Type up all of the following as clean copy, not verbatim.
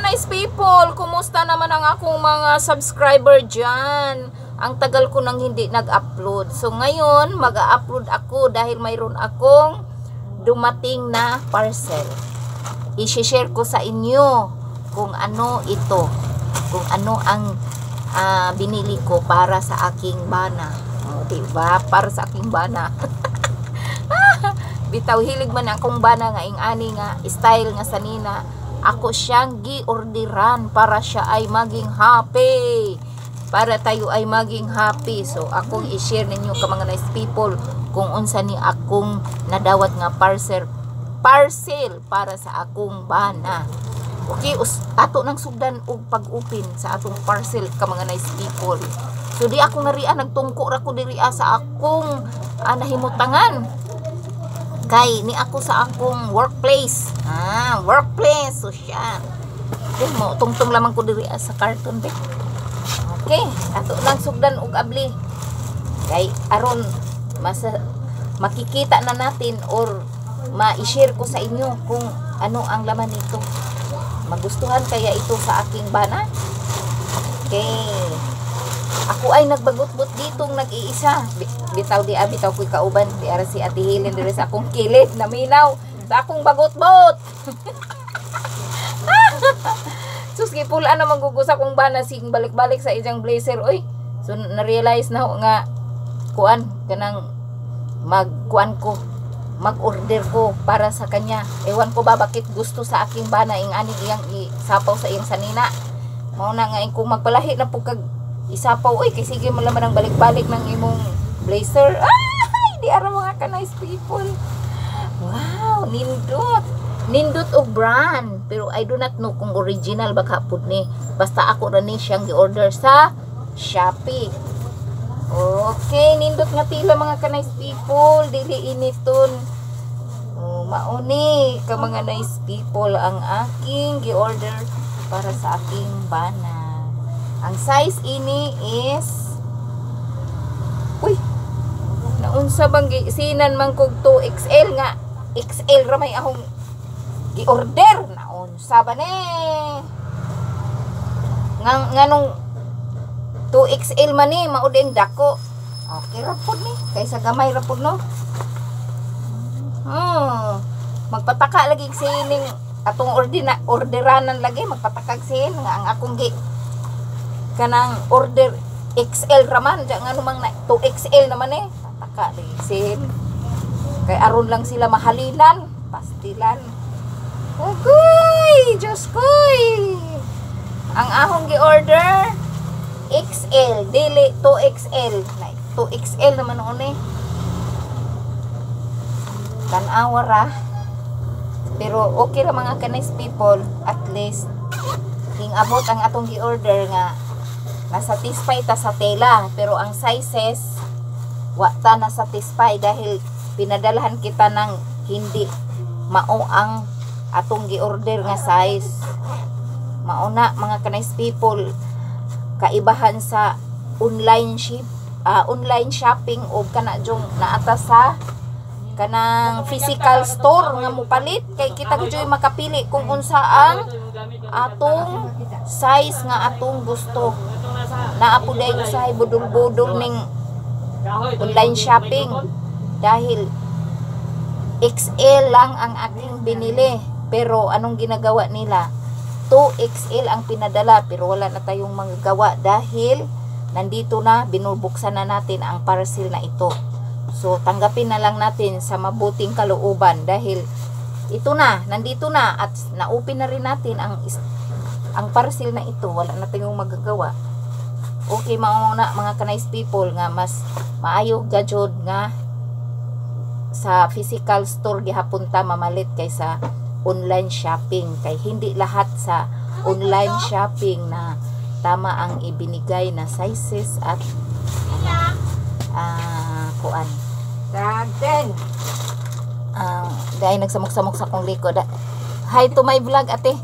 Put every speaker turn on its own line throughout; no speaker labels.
nice people, kumusta naman ang akong mga subscriber dyan? Ang tagal ko nang hindi nag-upload. So ngayon, mag-upload ako dahil mayroon akong dumating na parcel. I-share ko sa inyo kung ano ito. Kung ano ang binili ko para sa aking bana. O, diba? Para sa aking bana. Bitaw, hilig man akong bana nga ani nga style nga sanina. Ako siyang gi-orderan para siya ay maging happy. Para tayo ay maging happy. So, akong i-share ninyo ka mga nice people kung unsa ni akong nadawat nga parcel para sa akong bana. Okay, ato nang sugdan og pag-upin sa atong parcel ka mga nice people. So, di ako narian, nagtungko ra ko diri sa akong nahimutangan. Kay ni ako sa akong workplace. Workplace. So siya. Okay, mo tungtong lamang ko diri sa karton be. Okay, ato lang sugdan og abli. Kay aron makikita na natin or ma-share ko sa inyo kung ano ang laman nito. Magustuhan kaya ito sa aking bana? Okay. Ako ay nagbagot-bot ditong nag-iisa. Bitaw ko'y kauban. Di ara si Ate Helen diri sa akong kilid. Naminaw sa akong bagot-bot. Sus, kipulaan na magugusa kong bana sing balik-balik sa ijang blazer. Uy, so na-realize na nga kuan, kanang mag-order ko para sa kanya. Ewan ko ba bakit gusto sa aking bana ing ani iyang isapaw sa iyang sanina. Mao na nga kung magpalahi na po kag isapaw, uy, kay sige mo naman ang balik-balik ng imong blazer. Ay, di ara mga ka-nice people. Wow, nindot og brand. Pero I do not know kung original ba kapod ni. Basta ako ra ni siyang gi-order sa Shopee. Okay, nindot nga tila mga ka-nice people. Dili initon. Mauni ka mga nice people ang aking gi-order para sa aking bana. Ang size ini is naunsa bang sinan man kog 2XL nga XL ra may akong gi-order. Naunsa ba ni nganong 2XL man ni mao ding dako. Okay ra pud ni kaysa gamay ra pud no. Magpataka lagi sining atong orderanan lagi magpatakag sin nga ang akong kanang order XL raman diyan nga numang 2XL naman tataka sin kay aron lang sila mahalilan pastilan. Okay, Diyos ko'y ang ahong gi-order XL dili 2XL 2XL naman noon tanawa ra pero okay ra mga ka-nice people at least king abot ang atong gi-order nga nasatisfy ta sa tela pero ang sizes wa ta nasatisfy dahil pinadalahan kita ng hindi mao ang atong gi-order nga size. Mauna mga ka-nice people kaibahan sa online shopping o kana jong naata sa kanang physical store nga mopalit kay kita gyud makapili kung unsa ang atong size nga atong gusto. Naapuday usahay budol-budol ning online shopping dahil XL lang ang aking binili pero anong ginagawa nila 2XL ang pinadala pero wala na tayong magagawa dahil nandito na binubuksan na natin ang parcel na ito. So tanggapin na lang natin sa mabuting kalooban dahil ito na, nandito na at na-open na rin natin ang parcel na ito. Wala na tayong magagawa. Okay, mauna mga ka-nice people nga mas maayo gajod nga sa physical store gihapon ta mamalit kaysa online shopping kay hindi lahat sa online shopping na tama ang ibinigay na sizes at kuan. Dagden. Dahil nagsamok-samok sa kong likod. Hi to my vlog, ate.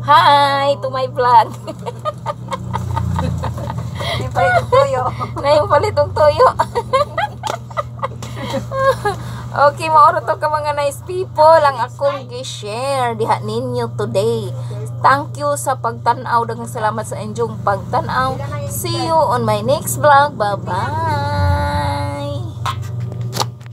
Hi to my vlog. May palitong tuyo. May palitong tuyo. Okay, mauro to ka mga nice people ang akong gi-share diha ninyo today. Thank you sa pagtanaw. Daghang salamat sa inyong pagtanaw. See you on my next vlog. Bye-bye.